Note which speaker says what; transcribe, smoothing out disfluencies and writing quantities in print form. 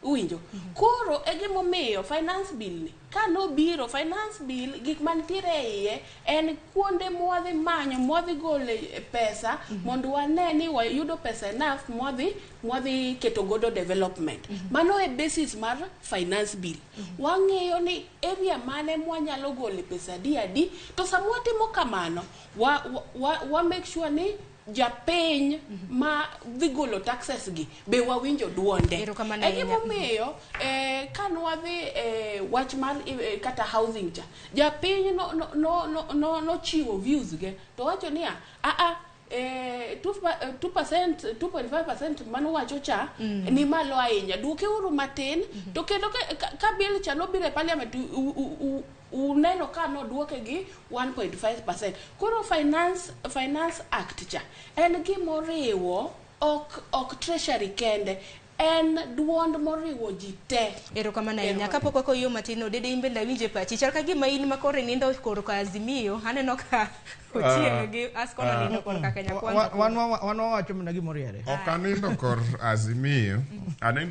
Speaker 1: Uwinjo? Koro e gimomiyo finance bill ni ka nobiro finance bill gik mantiere e iye en kuonde mwadhi manyo mwadhi gole pesa mondo wane ni wayudo pesa enough mwadhi mwadhi keto godo development. Mano e basis mar finance bill. Wang'iyo ni area mane mwanyalo gole pesa adi adi to sama watimo kamano wa, wa, wa make sure ni japiny ma dhi golo taxes gi be wawinjo duonde.
Speaker 2: Erokamano
Speaker 1: E
Speaker 2: ahinya.
Speaker 1: gimomiyo eh, ka nwadhi eh, wach mar eh, kata housing cha japiny nochiwo no, no, no, no, nochiwo views ge to wacho niya aa eh, 2%, 2.5% manowacho cha ni malo ahinya duoke uru matin to kendo ka, ka, ka bill cha nobiro e parliament u, u, u, uneno ka nodwoke gi 1.5%. Koro finance, finance act cha en gimoriwo ok, ok treasury kende en duond moriwo ji te.
Speaker 2: Erokamano ahinya. Kapok wakoyo matin, Odede in bende awinjo e pachi. Chal ka gima in ma koro inindo korka Azimio, aneno ka Ochieng' gi Askono nindo korka Kenya Kwanza.
Speaker 3: Wan wawacho mana gimoriere.
Speaker 4: Ok anindo kor Azimio, anindo